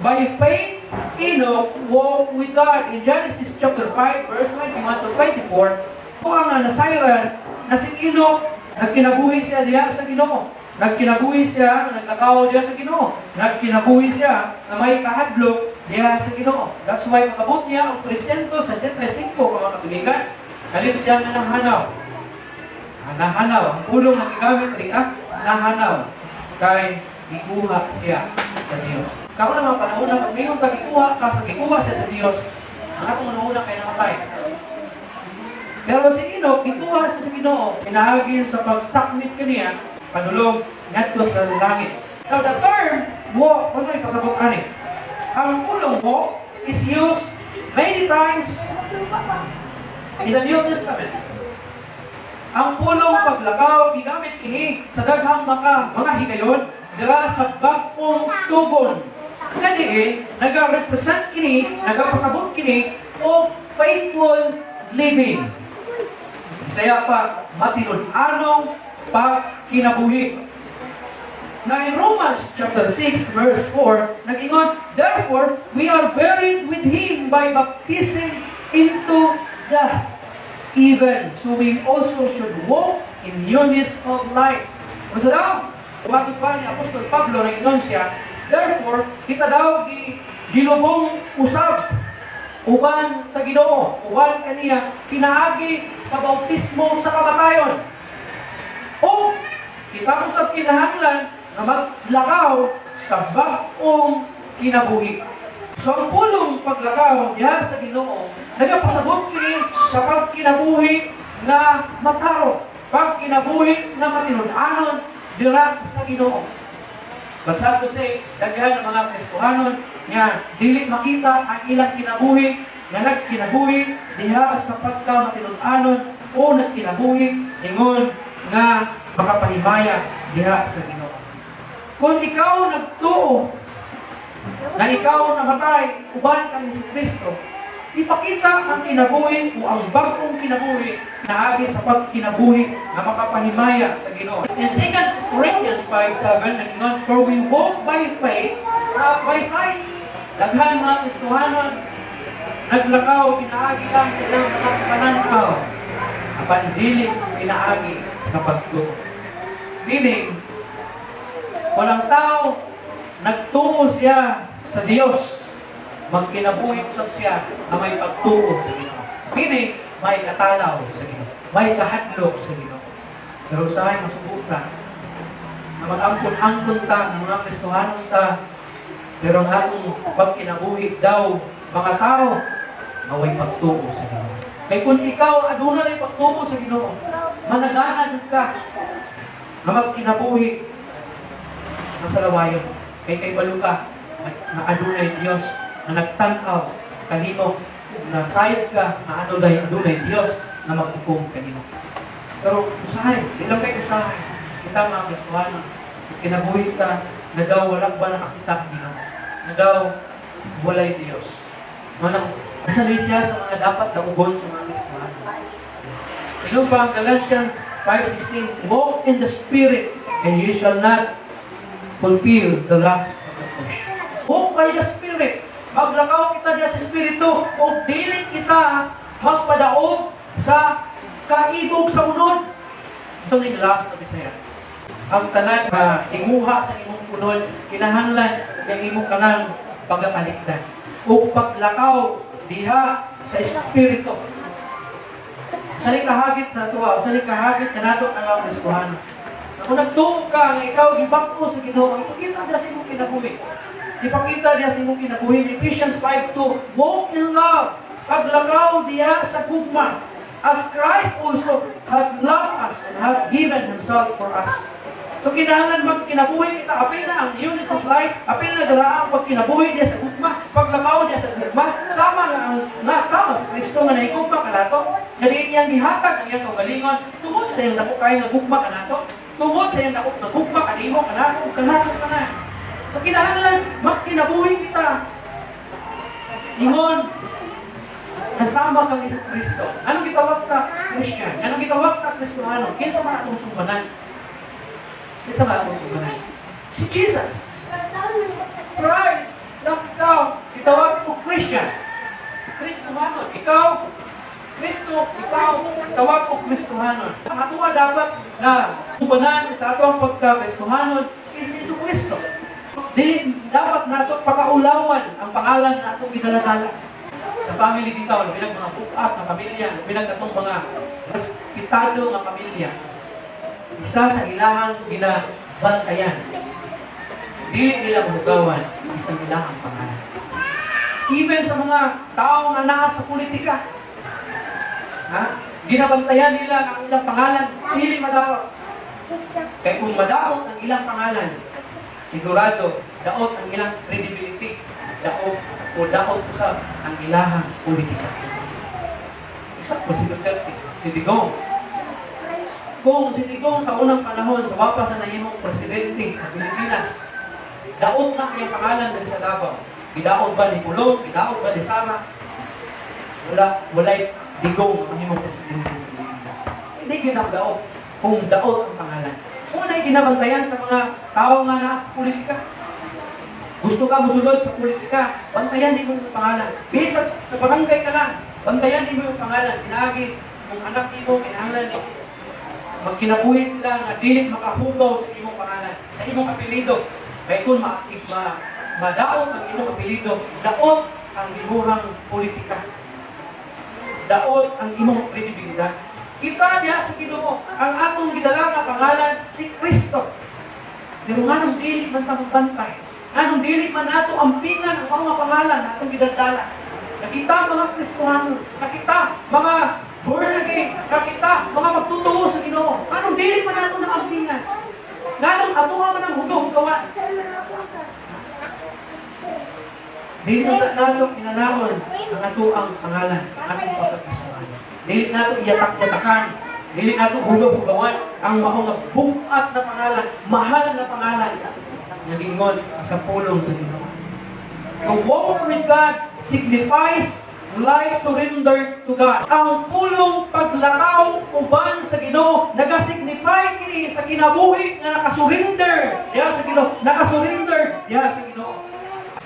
By faith, Enoch walked with God. In Genesis chapter 5, verse 21 to 24, kung ang nasayran na si Enoch, nagkinabuhi siya diha sa Ginoo. Nagkinabuhi siya, naglakaw diha sa Ginoo. Nagkinabuhi siya na may kahadlok diha sa Ginoo. That's why pag-abot niya og 365 ka mga katuigan, kalit siya nga nahanaw. Ah, nahanaw. Ang pulong nga gigamit riya, nahanaw. Kay gikuha siya sa Dios. Karon naman panahon na pag mayroon ka gikuha ka sa gikuha siya sa Dios, ang atong una kay namatay. Pero si Enoch, gikuha siya sa Ginoo, pinaagi sa pagsakmit kaniya, padulong ngadto sa langit. Now the term walk, ano yung pasabot ani? Ang pulong walk is used many times in the New Testament. Ang pulong paglakaw gigamit kini sa daghang mga higayon dira sa Bag-ong Tugon. Nga diin naga-represent kini, nagapasabot kini og faithful living. Bisaya pa, matinud-anong pagkinabuhi. Na in Romans chapter 6 verse 4, nag-ingon, "Therefore, we are buried with Him by baptism into death, even so we also should walk in newness of life." Unsa daw? Matod pa ni Apostol Pablo, nag-ingon siya, therefore, kita daw gilubong usab uban sa Ginoo, uban kaniya pinaagi sa bautismo sa kamatayon. O kita usab kinahanglan nga maglakaw sa bag-ong kinabuhi. So ang pulong paglakaw diha sa Ginoo nagapasabot kini sa pagkinabuhi nga matarong, pagkinabuhi nga matinud-anon dira sa Ginoo. But sad to say, daghan ng mga Kristohanon nga dili makita ang ilang kinabuhi nga nagkinabuhi diha sa pagka matinud-anon o nagkinabuhi ingon nga makapahimaya diha sa Ginoo. Kung ikaw nagtuo na ikaw namatay uban kang Kristo, ipakita ang kinabuhi o ang bagong kinabuhi na agi sa pagkinabuhi na makapahimaya sa Ginoo. In 2 Corinthians 5:7, nag-ingon, "For we walk by faith, not by sight." Daghan mga Kristohanon naglakaw, pinaagi lang sa ilang mga pananaw, apan dili pinaagi sa pagtuo. Meaning, walang tao nagtuo siya sa Dios, magkinabuhi usab siya na may pagtuo sa Ginoo. Meaning, may katalaw sa Ginoo, may kahadlok sa Ginoo. Pero usahay masubo ta na mag-angkon-angkon ta ng mga Kristohanon ta, pero ang atong pagkinabuhi daw mga tao nga way pagtuo sa Ginoo. Kay kung ikaw aduna nay pagtuo sa Ginoo, managana jud ka nga magkinabuhi nga sa lawayon. Kay balo ka na adunay Dios na nagtan-aw kanimo, na sayop ka na adunay Dios na maghukom kanimo. Pero usahay, di lang kay usahay. Kita mga Kristohano, kinabuhi ta na daw wala ba nakakita ang Ginoo? Na daw walay Dios. Manang isa siya sa mga dapat daugon sa mga Kristohano. Ingon pa ang Galatians 5:16, "Walk in the Spirit, and you shall not fulfill the lust of the flesh." Walk by the Spirit. Maglakaw kita diya sa Espiritu o dili kita magpadaog sa kaibog sa unod. So, ni lust sa Bisaya. Ang tanan nga tinguha sa imong unod, kinahanglan nga imo kanang pagkakalikdan. O paglakaw diha sa Espiritu. Sa kahagit sa tuwa, sa kahagit kanato ang mga Kristohano. Kung nagtuo ka nga ikaw gibag-o sa Ginoo, ipakita diha sa imong kinabuhi. Ipakita diha sa imong kinabuhi. Ephesians 5:2, "Walk in love." Paglakaw diha sa gugma. "As Christ also hath loved us and hath given Himself for us." So kinahanglan magkinabuhi kita, apil na ang newness of life, apil na dira ang pagkinabuhi diha sa gugma, paglakaw diha sa gugma, sama nga ang nga sama sa Kristo nga nahigugma kanato, nga diin iyang gihatag ang iyang kaugalingon tungod sa iyang dako kaayo nga gugma kanato, tungod sa iyang dako nga gugma kanimo, kanato ug kanato sa tanan. So kinahanglan magkinabuhi kita ingon kasama kang Hesus Kristo. Anong gitawag ka Christian? Anong gitawag ka Kristohano? Kinsa man atong sumbanan? Kinsa man atong sumbanan? Si Jesus. Christ, that's Kristohano, ikaw tawag og Kristohanon. Ang atoa dapat na ubanan sa atong pagka-Kristohanon is si Jesu Kristo. Dili dapat nato pakaulawan ang pangalan na atong gidaladala. Sa family bitaw, labi nang mga bukat nga pamilya, labi nang atong mga respetado nga pamilya. Isa sa ilahang ginabantayan, dili nila hugawan isang ilahang pangalan. Even sa mga tao nga naa sa politika, ha? Ginabantayan nila ang ilang pangalan, dili madaot. Kaya kung madaot ang ilang pangalan, sigurado, daot ang ilang credibility, daot o daot usab ang ilahang politika. Isa po si Duterte, si Digong. Kung si Digong sa unang panahon, sa wapa sa nahimong presidente sa Pilipinas, daot na ang pangalan diri sa Davao. Gidaot ba ni Pulong? Gidaot ba ni Sara? Wala, walay Digong ang mahimong presidente sa Pilipinas. Hindi ginadaot kung daot ang pangalan. Unay ginabantayan sa mga tao nga naa sa politika. Gusto ka musulod sa politika, bantayan nimo yung pangalan. Bisan sa barangay ka lang, bantayan nimo yung pangalan. Pinaagi, kung anak nimo, kinahanglan nimo magkinabuhi sila nga dili makahugaw sa imong pangalan, sa imong apelyido. Kay kung madaot ang imong apelyido, daot ang imong politika. Daot ang imong kredibilidad. Kita niya sa Ginoo ang atong gidala nga pangalan, si Kristo. Pero nganong dili man ta magbantay? Nganong dili man nato ampingan ang mga pangalan na atong gidadala? Nakita mga Kristohano, nakita mga born again, nakita mga magtotoo sa Ginoo. Nganong dili man nato na ampingan? Nganong atoa man ang hugaw-hugawan? Dili na nato inanaon ang atoang pangalan, ang atong pagkakristohano. Dili nato iyatak-yatakan, dili nato hugaw-hugawan ang mao nga bugat na pangalan, mahal na pangalan nga giingon sa pulong sa Ginoo. The walk with God signifies life surrendered to God. Ang pulong paglakaw uban sa Ginoo nagasignify kini sa kinabuhi nga nakasurrender diha sa Ginoo, nakasurrender diha sa Ginoo.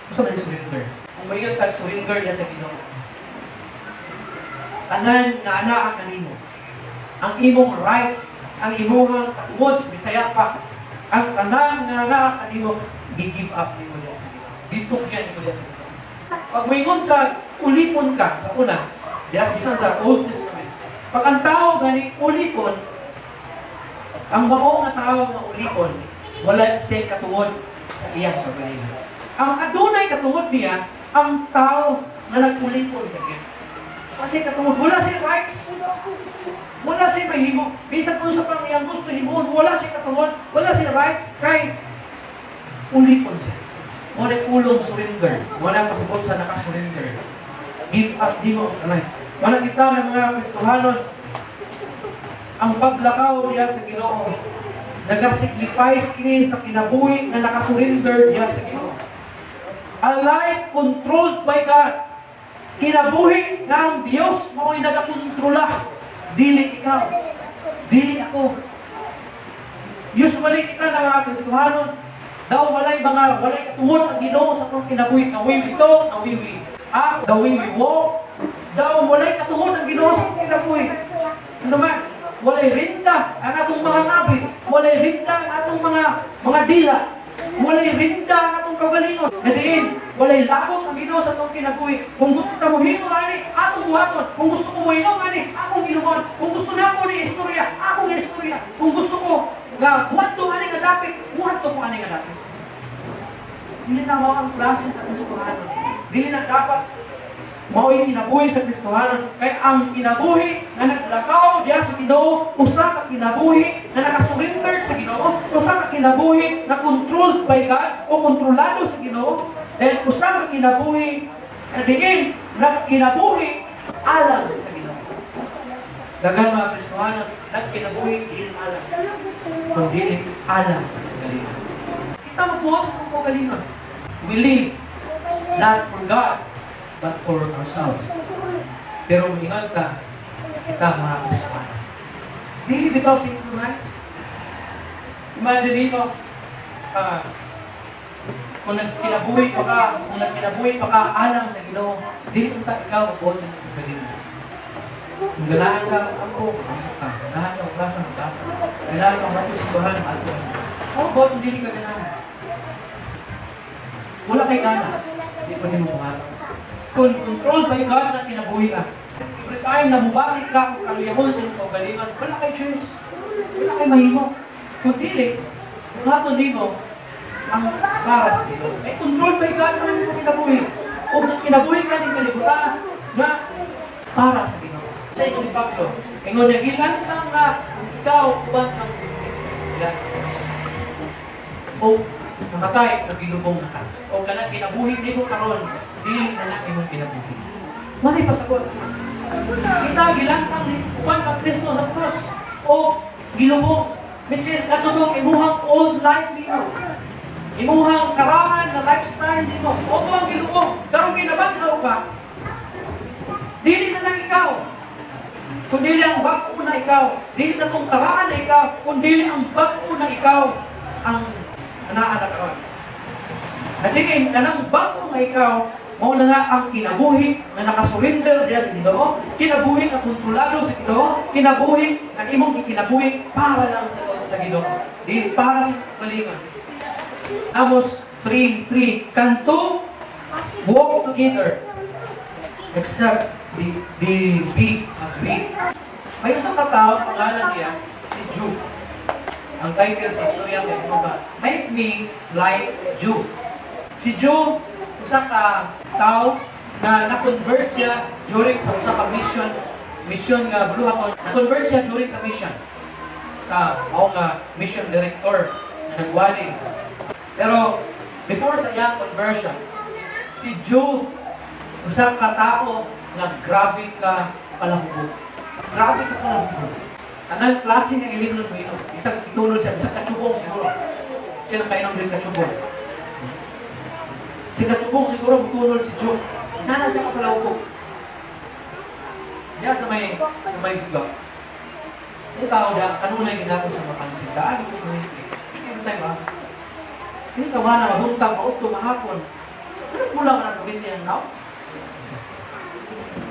Gusto ba surrender? Kung maingon kag surrender diha sa Ginoo, tanan nga anaa kanimo, ang imong rights, ang imong katungod sa Bisaya pa, ang tanan nga anaa kanimo, gi-give up nimo diha sa Ginoo. Gitukyan nimo diha sa Ginoo. Pag moingon ka, ulipon ka sa una, diha sa bisan sa Old Testament. Pag ang tao gani ulipon, ang mao nga tao nga ulipon, wala siya katungod sa iyang kaugalingon. Ang adunay katungod niya, ang tao nga nag-ulipon kaniya. Wala siya katungod, wala siya rights. Wala siya mahimo. Bisan kung sa pang iyang gusto himuon, wala siya katungod, wala siya right, kay ulipon siya. Wala pulong surrender. Wala pasabot sa nakasurrender. Give up di mo ang life. Wala kita ng mga Kristohanon, ang paglakaw niya sa Ginoo nagasignify kini sa kinabuhi na nakasurrender diya sa Ginoo. A life controlled by God. Kinabuhi na ang Diyos mao'y nagakontrola. Dili ikaw. Dili ako. Usually kita na mga Kristohanon, daw walay katungod ang Ginoo sa atong kinabuhi. The way we talk, the way we act, the way we walk, daw walay katungod ang Ginoo sa atong kinabuhi. Ano man, walay rinda ang atong mga ngabi, walay rinda ang atong mga dila, walay rinda ang atong kaugalingon. Na diin, walay labot ang Ginoo sa atong kinabuhi. Kung gusto ta mohimo ani, atong buhaton. Kung gusto ko mohinom ani, akong hinomon. Kung gusto na ako ni istorya, akong istorya. Kung gusto ko nga muadto ani nga dapit, muadto ko ani nga dapit. Dili na mao ang klase sa Kristohanon. Dili na dapat mao'y kinabuhi sa Kristohanon. Kay ang kinabuhi nga naglakaw diha sa Ginoo, usa ka kinabuhi na nakasurrender sa Ginoo, usa ka kinabuhi na controlled by God o kontrolado sa Ginoo, then usa ka kinabuhi na diin na kinabuhi alang sa Ginoo. Daghan mga Kristohanon nagkinabuhi dili alang, kundi alang sa kagalingon. Kita mo sa atong kaugalingon. We live not for God, but for ourselves. Pero ingat ka, kita mga Kristohanon. Dili bitaw synchronize. Imagine dito, kung nagkinabuhi pa ka alang sa Ginoo, dili unta ikaw magbuot sa imong kaugalingon. Kung ganahan ka, ako, ampo ka. Ganahan ka, magbasa, magbasa. Ganahan ka, magbasa, simbahan, ato. How about hindi ka ganahan? Wala kay gana. Di pa nimo buhaton. Kung control by God na kinabuhi ka. Every time na mubalik ka kung kaluyahon sa iyong kaugalingon, wala kay choice. Wala kay mahimo. Kung dili, buhaton nimo ang para sa Ginoo. Ay control by God na imong kinabuhi. O kinabuhi ka ning kalibutan na para sa Ginoo. Sa ingon ni Pablo, ingon niya, gilansang na ikaw uban ang Kristo. O namatay o gilubong na ka. O kanang kinabuhi nimo karon, dili na na imong kinabuhi. Walay pasabot. Kita gilansang ni uban kang Kristo sa cross o gilubong. Which is katong imuhang old life nimo. Imuhang karahan na lifestyle nimo. O ang gilubong. Karon ginabanhaw ka. Dili na lang ikaw. Kundi ang bag-o na ikaw. Dili na tong karaan na ikaw, kundi ang bag-o na ikaw ang anaa na karon. Nadingin kanang bag-o nga ikaw, mao na nga ang kinabuhi nga nakasurrender diya sa Ginoo, kinabuhi nga kontrolado sa Ginoo, kinabuhi nga imong ikinabuhi para lang sa Ginoo, dili para sa kalingan. Amos 3:3, "Can two walk together except they be agreed?" May isang katao, pangalan niya, si Joe. Ang title sa istorya kay ba, "Make Me Like Joe." Si Joe, usa ka tao na na-convert siya during sa usa ka mission, mission nga buluhaton. Na-convert siya during sa mission sa mao nga mission director na nagwali. Pero before sa iyang conversion, si Joe usa ka tao nga grabe ka palahubog. Grabe ka palahubog. Tanan klase nga ilimnon mo inom. Isang itulol siya, isang katsubong siguro. Siya nakainom din katsubong. Si katsubong siguro mutunol si Joe. Nana siya kapalahubog. Diya sa may buga. Yung tao da, kanunay ginako sa mapansin. Daan ko sa Every time ah. Hindi ka na mahuntang, mauto, mahapon. Ano kulang ka na gawin ang tao?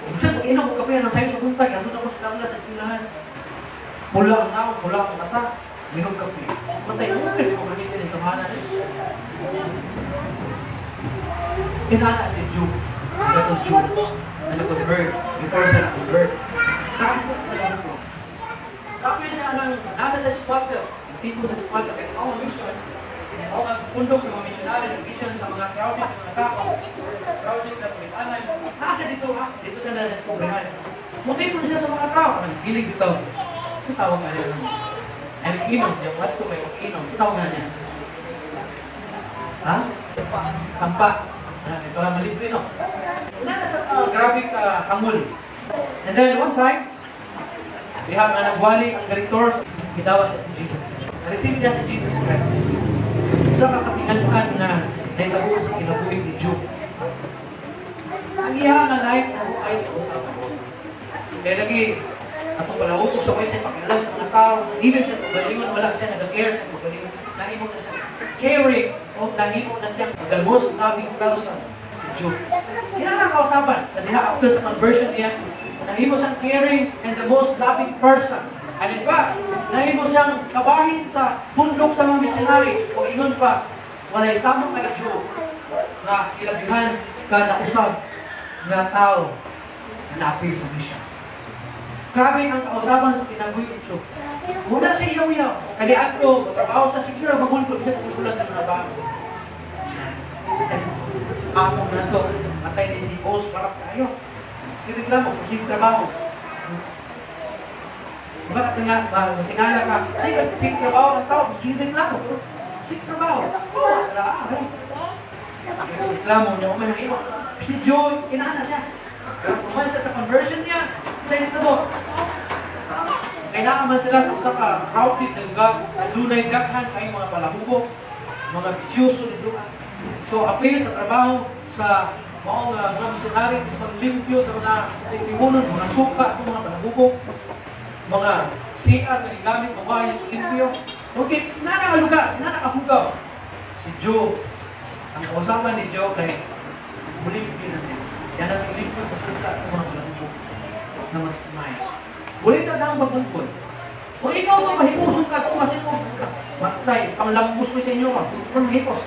Minsan, pag inom ko kape, nang sayo sa buntag, nandun ako sa kanila sa eskwelahan. Pula ang tao, pula ang mata, minom kape. Matay, umpis ko gamitin ang kamahanan. Kinana si Joe, ang Joe, na na-convert, before siya na-convert. Grabe sa ko. Grabe siya nang nasa sa squatter, tipo sa squatter, kaya ako ang mission, ako ang pundok sa mga missionary, nag-mission sa mga crowded mga tao, crowded na pamitanan. Nasa dito ha, dito sa na-discoveryhan. Mutipon siya sa mga tao, ang gilig dito. Ito tawag nga niya. Ay, nag-inom, niya, what to may mag-inom. Ito tawag nga niya. Ha? Kampa. Ah, ito lang malibre, no? Nasa sa grabe ka hangol. And then one time, diha nga nagwali ang director, gidawat niya si Jesus. Na-receive niya si Jesus Christ. Sa kakatingaluan na nahitabo sa kinabuhi ni Job. Ang iya nga life na ay usapan. Kaya lagi, ako pala utos sa sa pakilala sa mga tao, even sa kagalingon, wala siya nag-care sa kagalingon. Nahimo na siya caring o nahimo na siya the most loving person si Job. Kinahanglan kausapan sa diha after sa conversion niya, nahimo siyang caring and the most loving person. And in fact, nahimo siyang kabahin sa pundok sa mga missionary o ingon pa, walay sama kay Job nga ilabihan ka na usab nga tao na naapil sa mission. Grabe ang kausaban sa kinabuhi ni Job. Wala siya iyaw-iyaw. Kaya ato, trabaho sa siguro, magulgul siya, magulgulan sa trabaho. Atong na to, matay ni si boss, parang tayo. Sireklamo, kung sige trabaho. Bakit nga, tingala ka, ay, sige trabaho ng tao, sige reklamo. Sige trabaho. Oh, wala, ay. Reklamo niya, umay ng iwa. Si Joe, inaana siya. Pero suman siya sa conversion niya, sa ito mo, kailangan man sila sa usa ka crowded na lugar, dunay daghan kay mga palahubog, mga bisyoso ni duha. So apil sa trabaho sa maong mga missionary sa limpyo sa mga timunon, mga suka, mga palahubog, mga CR na gigamit mo ba yung limpyo. Okay, nana ka lugar, nana ka hugaw. Si Joe, ang kausapan ni Joe kay mulimpyo na siya. Yan ang limpyo sa suka ng mga palahubog. na mag-smile. Wala na ang pagmungkol. Kung ikaw ba mahipuson ka, kung kasi mo, matay, panglambos mo sa inyo ka, kung mahipos.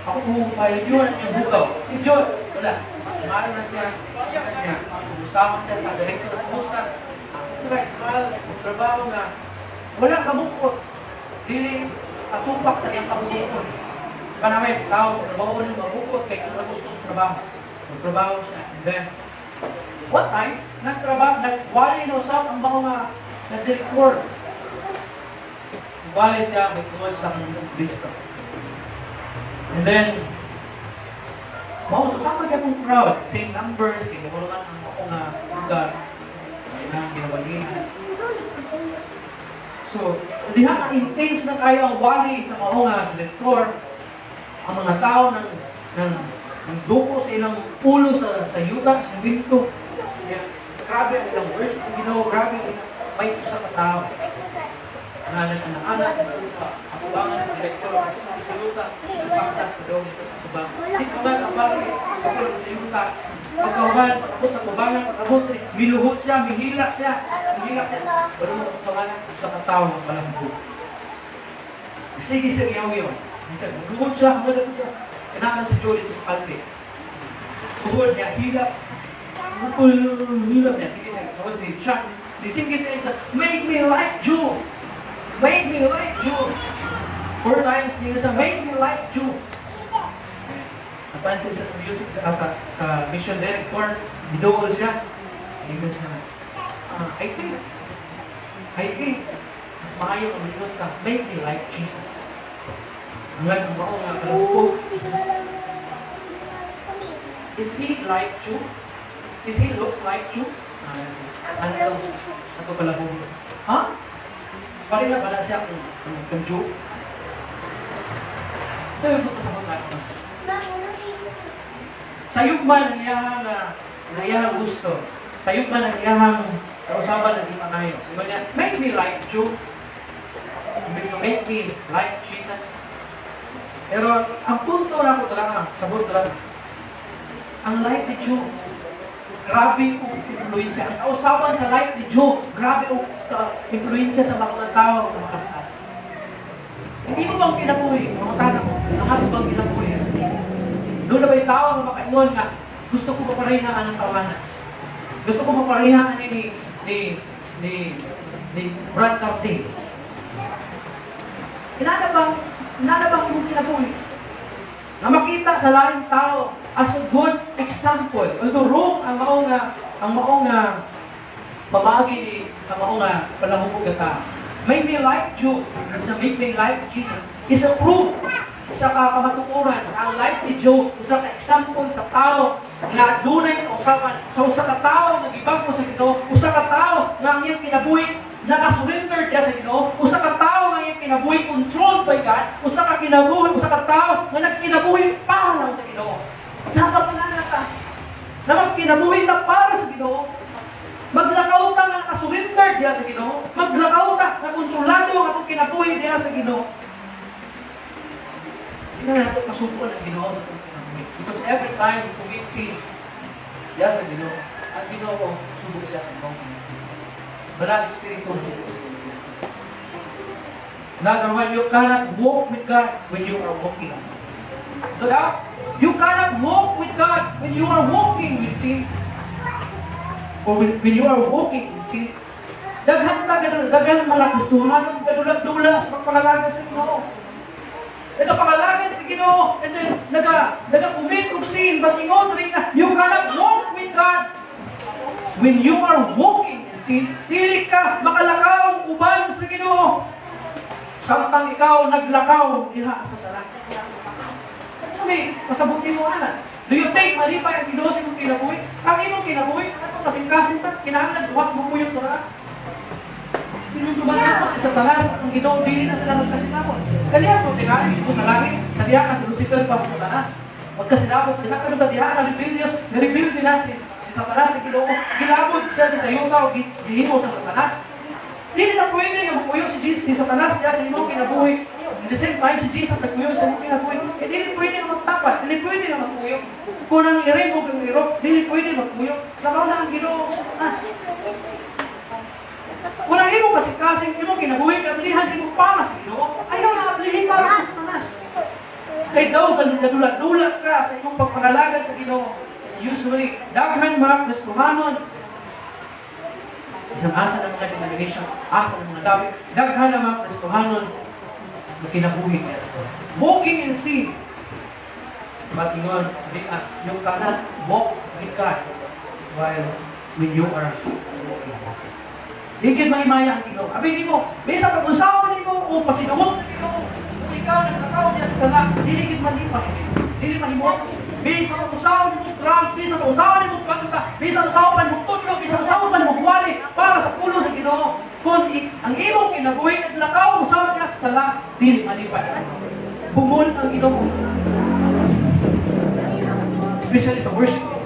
Ako po, kaya yun, yung bugaw. Si John, wala. Smile na siya sa kanya. Kumusta siya sa director, kumusta? Ako smile, trabaho nga. Wala kabukot. Dili, kasupak sa iyang kabukot. Diba namin, tao, trabaho ng mabukot, kay kung gusto sa trabaho. Magtrabaho siya. And then, one time, nagtrabaho, nagwali na usap ang mga nga na direktor. Wali siya, may tungod sa kanyang si Kristo. And then, mao so sama gyapon crowd, same numbers, kay mao man ang mao nga lugar, ay nang ginawalihan. So, diha nga intense na kayo ang wali sa mao nga direktor, ang mga tao nang duko sa ilang ulo sa yuta, sa binto. Yeah. Grabe ang ilang worship sa Ginoo, grabe ang ilang may usa ka tao nga nag-anak-anak sa atubangan sa direktor sa yuta, nagpaktas sa dong sa atubangan. Sikuman sa bagay, sa ulo sa yuta, pagkahuman, pag-abot sa tubangan, pag-abot, miluhod siya, mihila siya, mihila siya. Wala mo sa tubangan, sa katao ng palanggo. Sige siya iyaw-iyaw. Minsan, luhod siya, hanggang siya. Kailangan si Joey ito sa palpe. Tuhod niya, hila. Bukol, hila niya. Sige siya, tapos si Chuck, disinggit siya, "Make me like you! Make me like you!" Four times niya siya, "Make me like you!" Napansin siya sa music, sa mission director, binuol siya. Ingon siya, "I think, mas maayo ang mingon ka, 'Make me like Jesus.'" Ang like ang mao nga kalungkot. "Is he like you? Is he looks like you?" Ano ito? Ato pala po. Ha? Pareha pala siya kung Jew? Ito yung sa natin. Sayop man ang iyahang gusto. Sayop man ang iyahang kausaban ng ipangayo. Di ba niya, "Make me like you." Imbes na "Make me like Jesus." Pero ang punto na ko talaga, sabot talaga, ang life ni Job, grabe ang influensya. Ang kausaban sa life ni Job, grabe ang influensya sa mga tao na makasal. Hindi mo bang kinabuhi? Mga tana ko, ang ato bang kinabuhi? Doon na ba'y tao nga makaingon nga, "Gusto ko mapareha ang tawanan. Gusto ko mapareha ni Brad Carty." Inana bang imong kinabuhi? Na makita sa laing tao as a good example. Although wrong ang mao nga pamaagi sa mao nga palahubog nga tao. "Make me like you," sa "Make me like Jesus" is a proof sa kamatuoran. Ang life ni Job, usa ka example sa tao nga dunay kausaban sa usa ka tawo nga gibag-o sa Ginoo, usa ka tawo nga ang iyang kinabuhi nakasurrender diya sa Ginoo, usa ka tawo nga iyang kinabuhi controlled by God, usa ka kinabuhi, usa ka tawo nga nagkinabuhi para lang sa Ginoo. Nakapalala ka na magkinabuhi ta para sa Ginoo. Maglakaw ka nga nakasurrender diya sa Ginoo. Maglakaw ka nga kontrolado ang atong kinabuhi diya sa Ginoo. Hindi na nato kasubuan ang Ginoo sa atong kinabuhi. Because every time we commit sin diya sa Ginoo, ang Ginoo subo siya sa atong kinabuhi. Banal Espiritu na siya. Another one, you cannot walk with God when you are walking in sin. So now, you cannot walk with God when you are walking with sin. Or when you are walking in sin. Daghan ta daghan mga Kristohanon kadulag-dula sa pagpangalagad sa Ginoo. Nagapangalagan sa Ginoo and then naga commit og sin, but ingon rin na you cannot walk with God when you are walking in sin. Dili ka makalakaw uban sa Ginoo samtang ikaw naglakaw diha sa sala. Sabi, pasabutin mo ana. Do you think malipay ang Ginoo sa imong kinabuhi? Ang imong kinabuhi sa atong kasing-kasing ta, kinahanglan duhat mo puyong tura. Tinuntuman mo si Satanas at ang Ginoo dili na sila magkasinabot. Kaniya ko tingali ko sa langit, sa diha ka si Lucifer pa sa Satanas. Magkasinabot sila kano ba diha ka rebellious, na-rebel nila si Satanas sa Ginoo. Gilabot siya sa yuta o gihimo sa Satanas. Dili na pwede nga mapuyo si Jesus, si Satanas diha sa imong kinabuhi. At the same time, si Jesus nagpuyo sa imong kinabuhi. Eh, dili pwede nga magtapat, dili pwede nga magpuyo. Kung ang iring o ang irok, dili pwede magpuyo. Lakaw na ang Ginoo sa Satanas. Kung ang imong kasing-kasing, imong kinabuhi, ablihan imo para sa Ginoo, ayaw na ablihin para sa Satanas. Kay daw, gadulat-dulat ka sa imong pagpangalagad sa Ginoo. Usually, daghan mga Kristohanon, isang asa ng mga denomination, asa ng mga dawit, daghan ng mga Kristohanon na kinabuhi niya sa walking in sin. But ingon, you cannot walk with God while when you are walking in sin. Di gid mahimaya ang Ginoo. Abi nimo, bisan pag-unsaon nimo o pasidungog sa Ginoo, kung ikaw naglakaw niya sa sala, dili gid malipay. Dili mahimo. Bisan pag-unsaon nimo drugs, bisan pag-unsaon nimo kanta, bisan unsaon pa nimo tudlo, bisan unsaon pa nimo wali para sa pulong sa Ginoo. Kung ang imong kinabuhi naglakaw usawa niya sa sala, dili malipay. Bumol ang Ginoo. Especially sa worship team.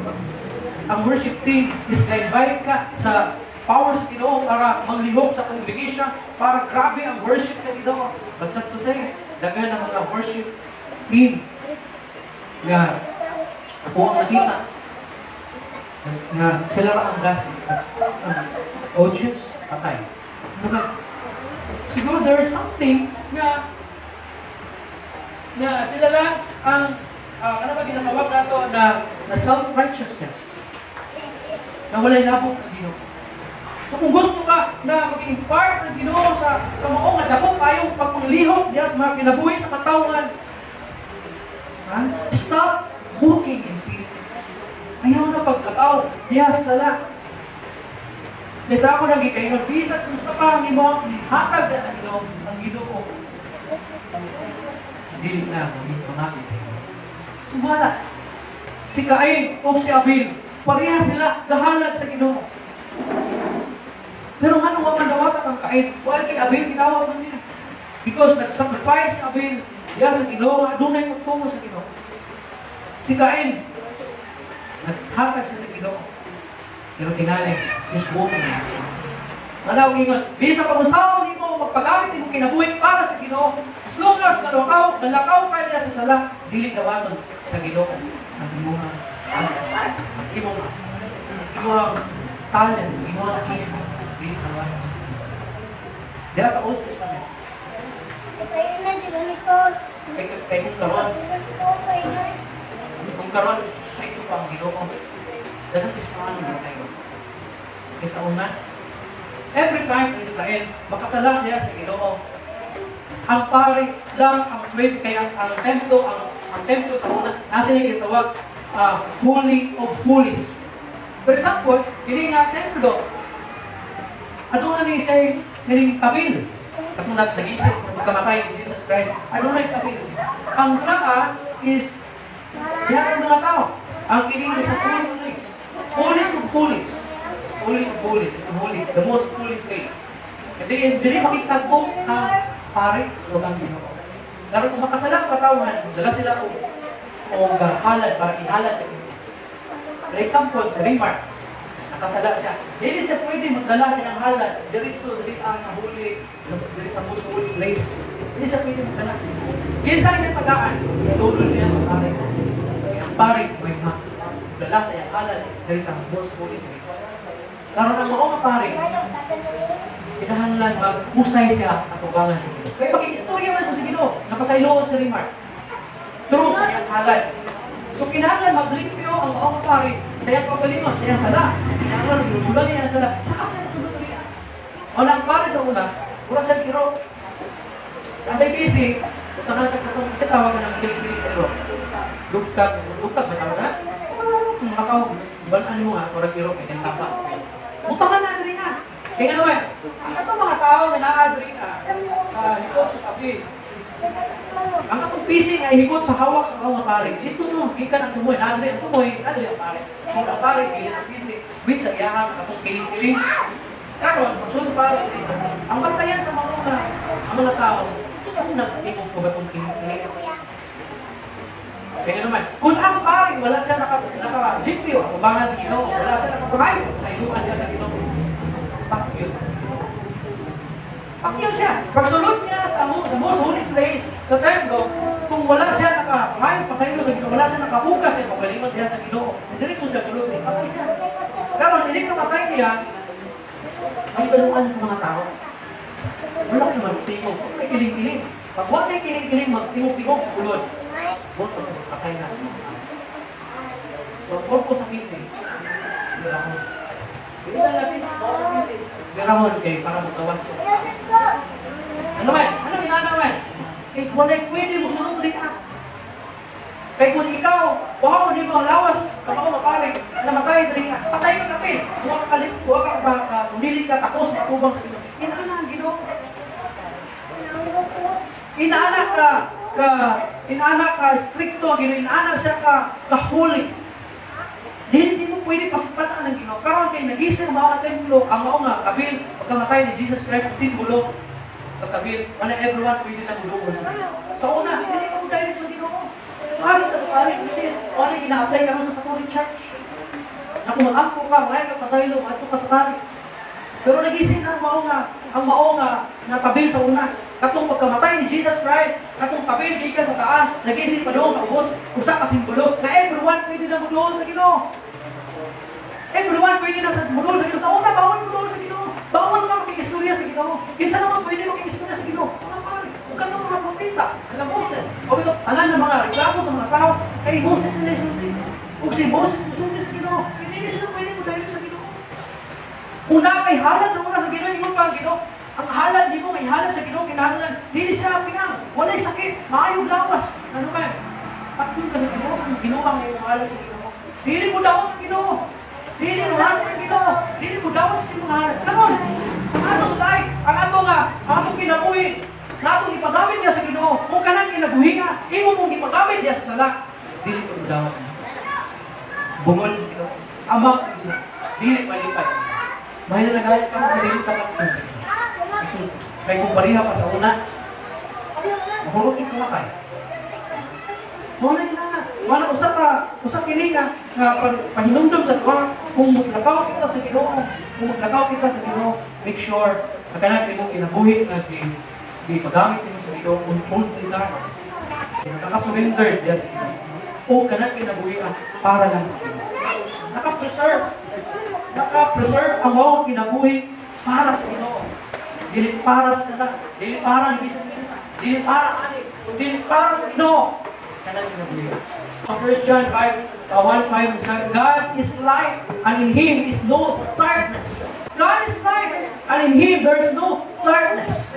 Ang worship team is na-invite ka sa power sa Ginoo para manglihok sa congregation, para grabe ang worship sa Ginoo. But sad to say, daghan ang mga worship team nga ako ang nakita nga sila ra ang gas, ang audience patay. Ano ba? Siguro there is something nga nga sila lang ang ano ba ginatawag nato na na self-righteousness na walay labot ang Ginoo. So kung gusto ka na maging part ng Ginoo sa mao nga dako kayong pagpanglihok diya sa mga kinabuhi sa katawhan, ha? Stop walking in sin. Ayaw na paglakaw diya sa sala. Kaya sa ako lagi kayo, bisan kung sa pa ang imong hatag diya sa Ginoo, ang Ginoo dili na maging pangaki sa inyo. Sumala. Si Cain o si Abel, pareha sila gahalad sa Ginoo. Pero ngano wa man dawata kang Cain? While kay Abel gidawat man niya. Because nag-sacrifice si Abel diya sa Ginoo, adunay pagtungo sa Ginoo. Si Cain, naghatag siya sa Ginoo. Pero tingali, is walking in sin. Manaw ingon, bisan pag-unsaon nimo magpagamit imong kinabuhi para sa Ginoo, as long as nalakaw ka niya sa sala, dili dawaton sa Ginoo ang imong ang imong talent, imong gift, dili dawaton. Diya sa Old Testament, kay kung karon stricto pa ang Ginoo, daghang Kristiyano na tayo. Kay sa una, every time in Israel, makasala niya sa Ginoo. Ang pari lang ang pwede kay ang templo sa una nasa niya gitawag Holy of Holies. For example, kini nga templo aduna ni siya kining tabil. Katong nag-isip na pagkamatay ni Jesus Christ, aduna tabil. Ang plaka is diha ang mga tao. Ang kini is a holy place. Holies of holies. Holy of holies. It's holy. The most holy place. Hindi, dili makitagpo ang pari o ang Ginoo. Pero kung makasala ang katawhan, dala sila og halad para ihalad sa Ginoo. For example, sa Rimar, nakasala siya. Dili siya pwede magdala siya ng halad diretso dili ang sa holy, dili sa most holy place. Dili siya pwede magdala. Kinsa niya tagaan, tulol niya sa pari. Ang pari may dala sa iyang halad diri sa most holy place. Karon ang mao nga pari, kinahanglan maghusay siya atubangan sa Ginoo. Kaya makikistorya man sa Ginoo, napasayloon si Rimar. Through sa iyang halad. So kinahanglan maglimpyo ang maong pari sa iyang pagalingon, sa iyang sala. Kinahanglan maglusulan niya ang sala. Saka siya nasunod niya. O ang pari sa una, mura siya kiro. Kasi busy, tanan sa katong sa tawagan ng kilig-kilig pero lugtag, lugtag ba tawag na? Kung makaw, balaan mo nga, murag iro kay sapa. Butangan na diri na. Kaya ano eh, ang atong mga tao na naa diri na sa likod sa tabi, ang atong PC nga ihikot sa hawak sa mga pari. Dito no, gikan ang tumoy, naadri ang tumoy, naadri ang pari. So ang pari, gikan ang PC, with sa iyahang atong kiling-kiling. Karon, pagsunod pari, ang bantayan sa mga una, ang mga tao, kung nag-ikot ko ba itong kiling-kiling? Kaya naman, kung ang pari, wala siya nakalimpyo, ang ubangan sa Ginoo, wala siya nakapangayo sa iluhan niya sa Ginoo. Pakyo. Pakyo siya. Pagsulod niya sa the most holy place, sa templo, kung wala siya nakapangayo pa sa ilo sa Ginoo, wala siya nakahugas sa pagalingon niya sa Ginoo, diretso siya sulod, patay siya. Karon, hindi ka patay niya, Mahibaluan sa mga tao. Wala ka naman tingog. May kiling-kiling. Pag wala may kiling-kiling, magtingog-tingog, sulod. Buot sa patay na. So, ang purpose sa PC, birahon. Hindi na lang PC, buot sa PC. Birahon kay para magawas ko. Ano man? Ano ginana man? Kay wala pwede mo sunod rin ah. Kay kung ikaw, wow, di mo ang lawas, sa mga mapare, namatay rin ah. Patay ka kapil. Huwag ka kalit, huwag ka ba, pumili ka, takos, matubang sa Ginoo. Inaana ang Ginoo. Inaana ka, inaana ka, stricto ang Ginoo, inaana siya ka holy. Hindi mo pwede pasipatan ang Ginoo. Karon kay nagising mao ang templo, ang mao nga kabil pagkamatay ni Jesus Christ, ang simbolo pagkabil, wala everyone pwede na muduol sa Ginoo. Sa una, hindi ka mo direct sa Ginoo. Pari ka sa pari, which is, wala ina-apply karon sa Catholic Church. Na kung mag-ampo ka, may ka pasaylo, adto ka sa pari. Pero nagising na ang mao nga kabil sa una. Katong pagkamatay ni Jesus Christ, katong kabil gikan sa taas, nagising pa doon sa ubos, usa ka simbolo na everyone pwede na muduol sa Ginoo. Everyone pwede na sa muduol sa Ginoo. Sa una, bawal muduol sa Ginoo. Bawal ka makikistorya sa Ginoo. Kinsa naman pwede makikistorya sa Ginoo? Mga pari. Ug katong mga propeta, sila Moses. O ito, tanan ng mga reklamo sa mga tao, kay Moses nila isulti. Ug si Moses musulti sa Ginoo, hindi sila pwede mo dahil sa Ginoo. Una kay halad sa una sa Ginoo, ingon pa ang Ginoo. Ang halad di mo may halad sa Ginoo kinahanglan dili siya pinang, walay sakit, maayong lawas. Ano man? Patun ka sa Ginoo, ang Ginoo ang iyong halad sa Ginoo. Dili mo dawat ang Ginoo. Dili mo halad ang Ginoo. Dili mo dawat sa imong halad. Karon, ang atong life, ang atong nga, ang atong kinabuhi, na atong ipagamit niya sa Ginoo. Kung kanang kinabuhi nga, imo mong ipagamit niya sa sala. Dili ko mo dawat. Bungol Ginoo. Amak Ginoo. Dili malipay. May na nagalit ka mo, dili ka patun. Kay kung pareha pa sa una, mahurot ka kamatay. Mao na na. Wala usa kini nga pahinumdom sa tuwa kung maglakaw kita sa Ginoo, kung maglakaw kita sa Ginoo, make sure na kanang imong kinabuhi nga di pagamit nimo sa Ginoo kung only ka. Naka-surrender diya sa Ginoo. O kanang kinabuhi para lang sa Ginoo. Naka-preserve. Naka-preserve ang mao kinabuhi para sa Ginoo. Dili para sa sala, dili para ni bisan kinsa, dili para ani, kundi para sa Ginoo. Kanang kinabuhi. 1 John 5, 1, 5 says, "God is light, and in Him is no darkness." God is light, and in Him there is no darkness.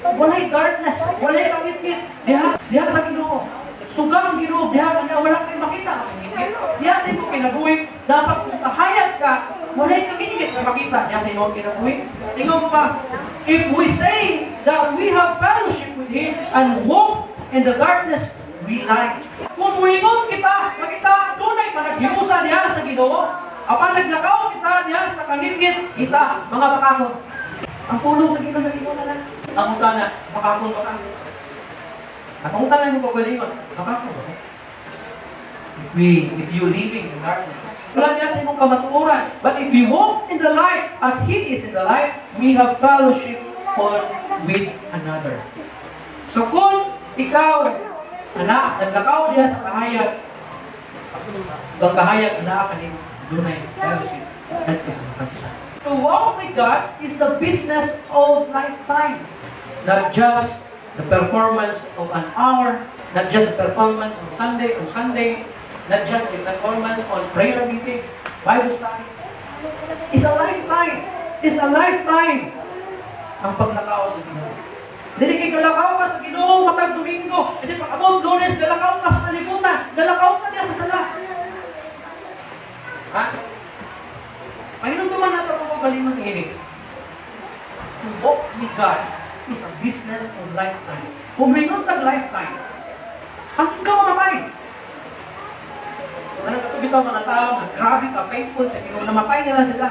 Walay darkness, walay kangitngit. Diha sa Ginoo. Sugang Ginoo, diha ka na wala kay makita ang kangitngit. Diha sa imong kinabuhi, dapat kung kahayag ka, walay kangitngit na makita diha sa imong kinabuhi. Tingnan mo pa, "If we say that we have fellowship with Him and walk in the darkness, we lie." Kung muingon kita, makita, dunay panaghiusa diha sa Ginoo, apan naglakaw kita diha sa kangitngit, kita, mga bakakon. Ang pulong sa Ginoo na Ginoo na lang. Ang utana, bakakon baka. At ang utana mo pagalingon, bakakon ba? If you living in darkness, wala niya sa imong kamatuoran. "But if we walk in the light as He is in the light, we have fellowship one with another." So kung ikaw, anak, naglakaw diha sa kahayag, ang kahayag naa kanin dunay fellowship that is sa. To walk with God is the business of lifetime. Not just the performance of an hour, not just the performance on Sunday, not just the performance on prayer meeting, Bible study. It's a lifetime. It's a lifetime ang paglakaw sa Ginoo. Dili kay galakaw ka sa Ginoo matag Domingo, hindi pa abot Lunes galakaw ka sa kalibutan, galakaw ka diya sa sala. Ha? Pahinumduman nato kung kaugalingon ini. To walk with God is a business of lifetime. Kung mingon tag lifetime, hanggang ka mamatay. Ano ka bitaw mga tao nga grabe ka faithful sa Ginoo, namatay nila sila.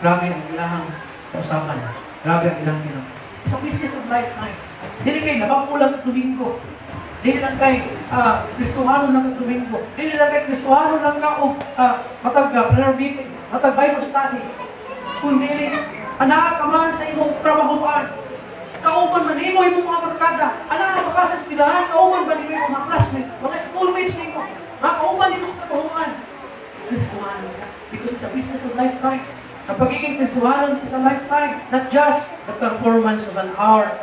Grabe ang ilang usapan. Grabe ang ilang Ginoo. It's a business of lifetime. Dili kay nabang lang Domingo. Dili lang kay Kristohano lang ang Domingo. Dili lang kay Kristohano lang ka o matag prayer meeting, matag Bible study. Kundi anaa ka man sa imong trabahoan. Kauban man nimo imong mga barkada. Anaa ka sa eskwelahan, kauban ba nimo imong mga classmates, mga schoolmates nimo, mga kauban nimo sa trabahoan. Kristohano ka. Because it's a business of lifetime. Ang pagiging Kristohanon is a lifetime, not just the performance of an hour.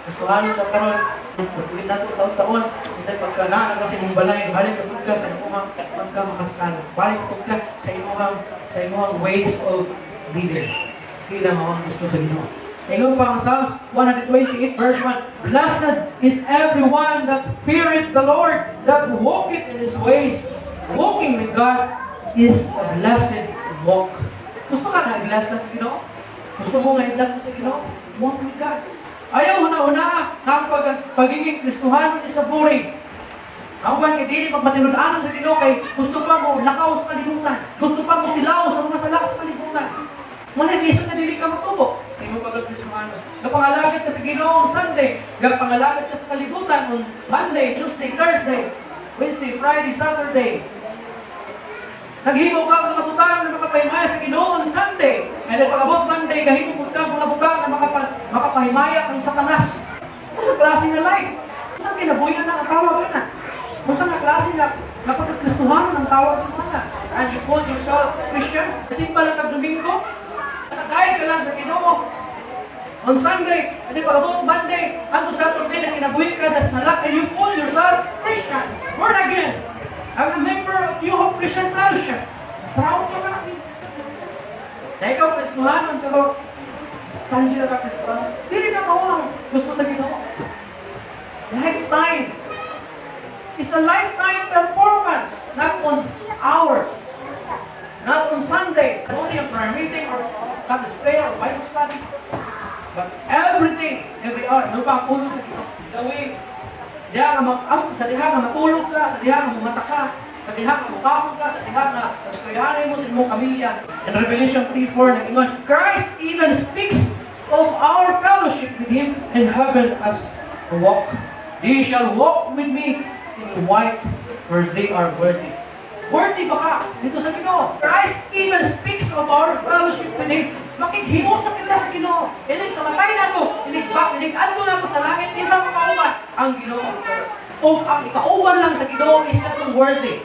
Kristohanon sa karon, pagkulit nato taon-taon, hindi pagka naa ka sa imong balay, balik ka pud ka sa imong pagka makasala. Balik pud ka sa imong ways of living. Kila mao ang gusto sa Ginoo. Ingon pa ang Psalms 128 verse 1, "Blessed is everyone that feareth the Lord, that walketh in His ways." Walking with God is a blessed walk. Gusto ka na i-bless ka sa Ginoo? Gusto mo nga i-bless ka sa Ginoo? Walk with God. Ayaw huna-huna ang pagiging Kristohanon is a boring. Ang uban kay dili pagmatinud-anon sa Ginoo kay gusto pa mo lakaw sa kalibutan. Gusto pa mo tilaw sa mga sala sa kalibutan. Wala reason na dili ka matubo. Kay mo pagkakristohanon. Gapangalagad ka sa Ginoo Sunday, gapangalagad ka sa kalibutan on Monday, Tuesday, Thursday, Wednesday, Friday, Saturday. Naghimo ka ng mga butang na makapahimaya sa Ginoo on Sunday. And then pag-abot Monday, gahimo pud ka mga butang na makapahimaya kang Satanas. Unsa klase nga life? Unsa kinabuhi na ang tawag na? Unsa nga klase nga pagkakristohanon ang tawag mo na? And you call yourself Christian? Simba lang kag Domingo? Nakagayad ka lang sa Ginoo on Sunday, and then pag-abot Monday, unto Saturday na kinabuhi ka na sa sala, and you call yourself Christian, born again. I'm a member of New Hope Christian Fellowship. Proud ka ba? Na ikaw, Kristohanon, pero saan sila ka Kristohanon? Dili na mao ang gusto sa Ginoo. Lifetime. It's a lifetime performance, not on hours. Not on Sunday, only a prayer meeting or God's prayer or Bible study. But everything, every hour, ano ba ang puno sa Ginoo? The way, diha nga mag sa diha nga matulog ka, sa diha nga mumata ka, sa diha nga mukapon ka, sa diha nga pagsuyanin mo sa imong pamilya. In Revelation 3:4, nag-ingon, Christ even speaks of our fellowship with Him in heaven as a walk. "They shall walk with me in white, for they are worthy." Worthy ba ka dito sa Ginoo? Christ even speaks of our fellowship with Him. Makighimo sa kita sa Ginoo. Inig kamatay na ko, inig ba, inig adto na ko sa langit, isa ka kauban ang Ginoo. O ang ikauban lang sa Ginoo is katong worthy.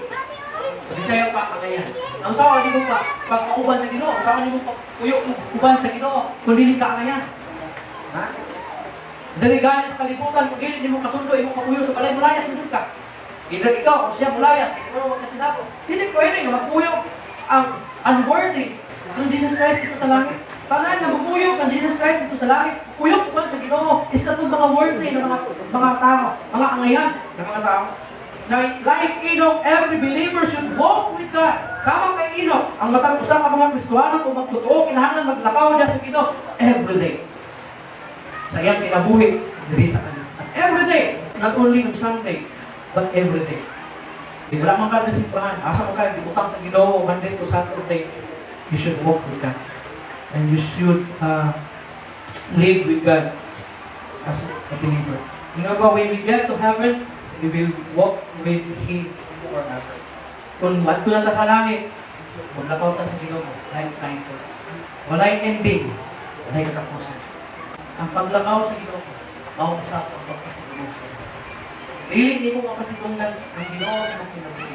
Sa Bisaya pa kagayan. Ang sawa di mo pa pagkauban sa Ginoo, sawa di mo pa puyo uban sa Ginoo kung dili ka angayan. Ha? Dali gani sa kalibutan, kung dili mo kasundo imong kapuyo sa balay, mulayas jud ka. Either ikaw o siya mulayas, kay ikaw wag ka sinapo. Dili pwede nga magpuyo ang unworthy ang Jesus Christ dito sa langit. Tanan nga magpuyo ang Jesus Christ dito sa langit, puyo ko sa Ginoo is katong mga worthy na mga tao, mga angayan na mga tao. Na like Enoch, every believer should walk with God. Sama kay Enoch, ang matag usa ka mga Kristohano kung magtotoo kinahanglan maglakaw diya sa Ginoo every day. Sa iyang kinabuhi diri sa kanya. At every day, not only on Sunday, but every day. Di wala man ka simbahan, asa man ka gibutang sa Ginoo Monday to Saturday, you should walk with God. And you should live with God as a believer. You know ba, when we get to heaven, we will walk with Him forever. Kung madto na ta sa langit, maglakaw ta sa Ginoo, lifetime to. Walay ending, walay katapusan. Ang paglakaw sa Ginoo, mao sa ang pagpasidungog sa Ginoo. Dili nimo mapasidunggan ang Ginoo sa imong kinabuhi.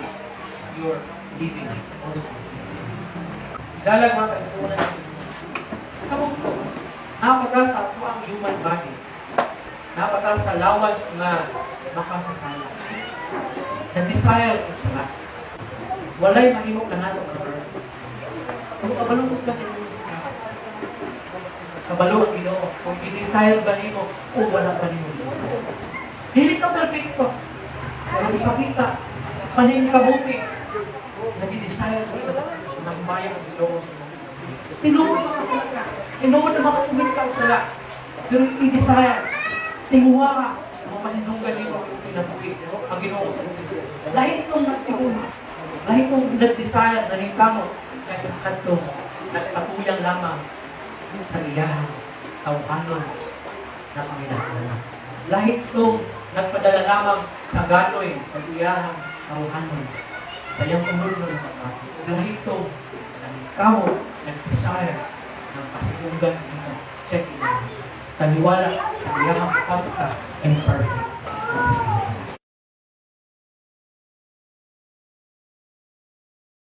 You're living also. Dalag, mga kaigsuonan, sa mundo, napata sa ato ang human body. Napata sa lawas nga makasasala. The desire of sala. Walay mahimo kanato ka. Kung kabalo ka sa imong sa kabalo ang Ginoo kung i-desire ba nimo o wala ba nimo i-desire. Dili ka perfecto. Pero ipakita paningkabuti nag-desire ko nagmaya ang Ginoo sa imo. Tinuod makasala ka. Tinuod na makakumit ka og sala. Pero i-desire, tinguha ka, mapasidunggan nimo ang kinabuhi ang Ginoo sa imo. Lahi tong nagtinguha. Lahi tong nag-desire na ningkamot kaysa kadtong nagpatuyang lamang sa iyahang tawhanon na panginahanglan. Lahi tong nagpadala lamang sa ganoy sa iyahang tawhanon. Kayang umulon ng pagmati. Lahi tong nangkamot, nag-desire ng pasidunggan nimo sa kinabuhi. Taniwala sa iyahang pagka imperfect.